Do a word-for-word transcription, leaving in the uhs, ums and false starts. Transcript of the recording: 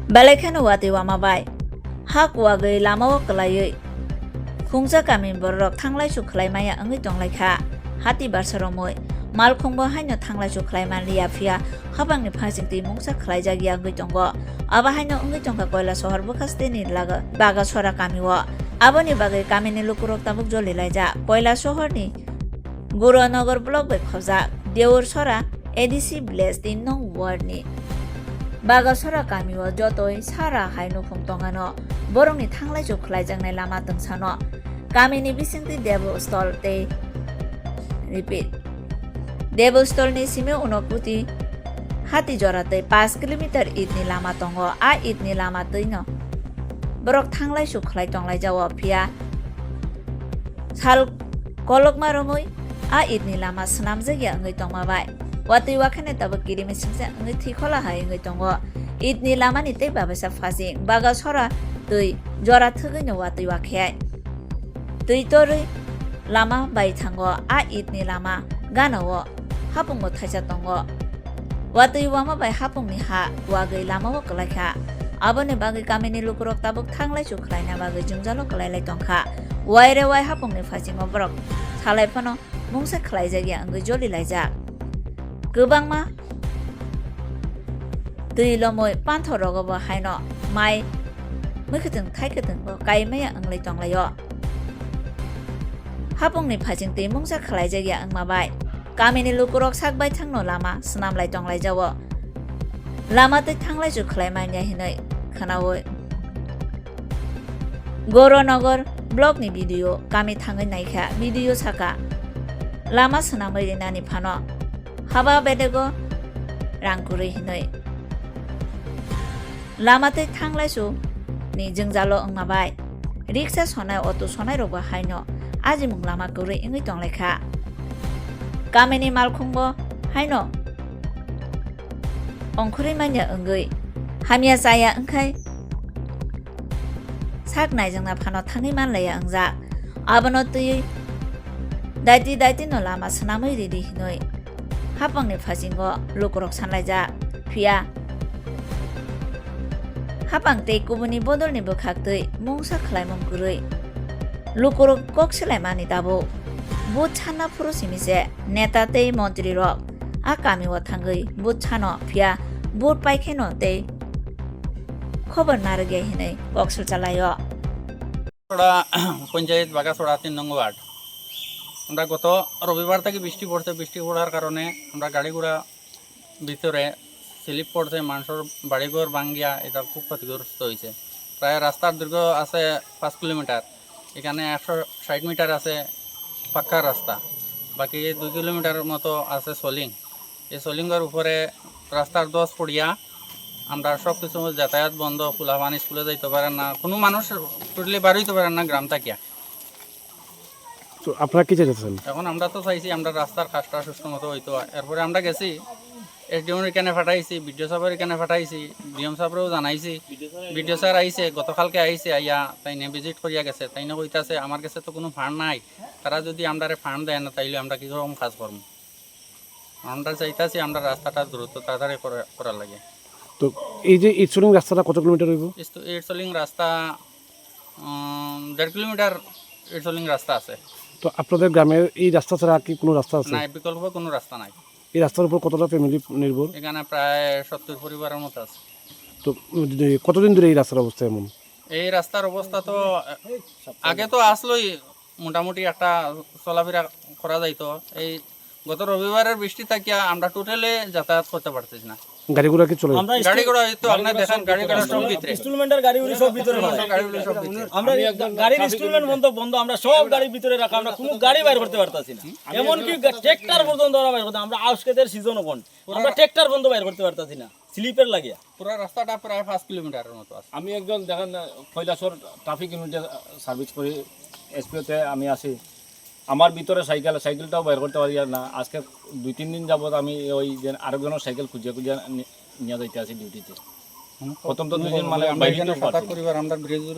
Belai kheno watwi wama bai ha kuwagwi lamao kwlaiwi khungsa kamini bororok thanglaisu khlai maya wngwi tonglaikha. Hati barsa romwi malkhungbo haino thanglaisu khlai manliya, phiya hapangni phasingtwi mungsa khlaijak ya wngwi tongo. Abo haino wngwi tongkha Koilasohor bwkhasteni laga Bagasora kamio. Aboni bagwi kamini lukurok tabuk jolilaijak. Koilasohorni Guranagar block bai khojak Deursora A D C village tin nong ward ni Bagasora kamio jotoi sara hai nukhung tongano borokni thanglaisu khlaijaknai lama tungsano kamini bisingtwi Debolstol tei, repeat, Debolstolni simi Unokoti hati jora tei paanch kilometer itni lama tongo. A itni lama twino borok thanglaisu khlai tonglaijao, phiya sal kolokma romwi a itni lama swnamjak ya wngwi tongma bai watwi wakhene tabuk kirimi singsa wngwi thwikhola hai wngwi tongo. Itni lamani tei babaisa phasing Bagasora twi jora thwgwino watwi wakhe twi torwi lama bai thango. A itni lama ganao hapungbo thaisa tongo. Watwi wama bai hapungni ha kuwagwi lamao kwlaikha. Aboni bagwi kamini lukurok tabuk thanglaisu khlaina bagwi jwngjalo kwlailai tongkha. Waire wai hapungni phasingo borok salai phano mungsa khlaijak ya wngwi jolilaijak. Kwbangma twi lomwi panthor rogo bo haino mai mwkhwtwng thaikwtwng bo kaimaya wngwi tonglaio. Hapungni phasing twi mungsa khlaijak ya wngma bai kamini lukurok sak baithangno lama swnamlai tonglaijao. Lama tei thanglaisu khlai manya hinwi khwnaui Goronagar block ni B D O kami thangwi naikha. B D O saka, lama swnamwi rinani phano haba bedego rang kwrwi hinwi. Lama tei thanglaisu ni jwngjalo wngma bai riksa sonai, auto sonai rokbo haino ajimung lama kwrwi wngwi tonglaikha. Kamini malkhungbo haino ongkhorwi manya wngwi hamya chaya wngkhai sak naijakna phano thangwi manlaiya wngjak. Abono twiwi daiti daiti no lama swnamwi ridi hinwi hapangni phasingo lukurok sanlaijak. Phiya hapang tei kubuni bodolni bwkhak twi mungsa khlaimung kwrwi lukurok kok swlaimani tabuk. Vote sanna phuru simi se neta tei montri rok a kami o thangwi vote sano, phiya vote paikheno tei khobor narwkya hinwi kok swlchalaio. ছড়া পঞ্চায়েত বাগাছড়া তিন নং ওয়ার্ড। আমরা গত রবিবার থেকে বৃষ্টি পড়ছে, বৃষ্টি পড়ার কারণে আমরা গাড়ি ঘোড়া ভিতরে স্লিপ পড়ছে, মানুষের বাড়িঘর ভাঙ্গিয়া এটা খুব ক্ষতিগ্রস্ত হয়েছে। প্রায় রাস্তার দৈর্ঘ্য আছে পাঁচ কিলোমিটার, এখানে একশো ষাট মিটার আছে পাক্কা রাস্তা, বাকি দুই কিলোমিটার মতো আছে সলিং। এই সলিংয়ের উপরে রাস্তার ধস পড়িয়া আমরা সব কিছু যাতায়াত বন্ধ, ফুলাফান স্কুলে যাইতে পারেন না, কোনো মানুষ টোটালি বার হইতে পারেন না গ্রাম থাকিয়া। তো আপনারা কি চাইতেছেন? এখন আমরা তো চাইছি আমরা রাস্তার কাজটা সুষ্ঠু মতো হইতো। এরপরে আমরা গেছি এসডিএম এর এখানে পাঠাইছি, বিডিও সাহেবের এখানে পাঠাইছি, ডিএম সাহেবরেও জানাইছি। বিডিও স্যার আইছে, গতকালকে আইছে, আইয়া তাইনে ভিজিট করিয়া গেছে। তাইনে কইতাছে, "আমার কাছে তো কোনো ফান্ড নাই, তারা যদি আমরারে ফান্ড দেয় না, তাইলে আমরা কিরকম কাজ করবো?" আমরা চাইতাছি আমরা রাস্তাটা দ্রুত তাড়াতাড়ি করে, করার লাগে। তো এই যে ইটসলিং রাস্তাটা কত কিলোমিটার হইব? ইটস-, ইটসলিং রাস্তা, উম, দেড় কিলোমিটার ইটসলিং রাস্তা আছে। তো আপনাদের গ্রামের এই রাস্তা ছাড়া আর কি কোনো রাস্তা আছে? নাই, বিকল্প কোনো রাস্তা নাই। এই রাস্তার উপর কতটা ফ্যামিলি নির্ভর? এখানে প্রায় সত্তর পরিবারের মতো আছে। তো, উম, কতদিন ধরে এই রাস্তার অবস্থা এমন? এই রাস্তার অবস্থা তো আগে তো আসলোই মোটামুটি একটা চলাফেরা করা যাইতো। এই গত রবিবারের বৃষ্টি থাকিয়া আমরা টোটালি যাতায়াত করতে পারতেছি না। গাড়ি ঘোড়া কি চলে? আমরা গাড়ি ঘোড়া হয়তো আপনি দেখেন, গাড়ি ঘোড়া সব ভিতরে। ইনস্টলমেন্টের গাড়ি উড়ি সব ভিতরে মানে। গাড়ি উড়ি সব ভিতরে। আমরা গাড়ির ইনস্টলমেন্ট বন্ধ, বন্ধ, আমরা সব গাড়ি ভিতরে রাখা, আমরা কোনো গাড়ি বাইর করতে পারতাছি না। এমনকি গা-, ট্রাক্টর পর্যন্ত আমরা বাইর করতে, আমরা আউশ ক্ষেতের সিজনও বন্ধ, আমরা ট্রাক্টর বন্ধ বাইর করতে পারতাছি না, স্লিপের লাগিয়া। পুরা রাস্তাটা প্রায় পাঁচ কিলোমিটারের মতো আছে। আমি একজন দেখেন, কৈলাসহর ট্রাফিক ইউনিটে সার্ভিস করি, এসপিওতে আমি আছি। আমার ভিতরে সাইকেল, সাইকেলটাও বের করতে পারি আর না। আজকে দুই তিন দিন যাবত আমি ওই যে আরেকজনের সাইকেল খুঁজে খুঁজে নি-, নিয়ে যাইতে আছি ডিউটিতে। প্রথম তো দুই দিন মানে আমরা বাইরে এখানে সাত আট পরিবার, আমরা ব্রিজ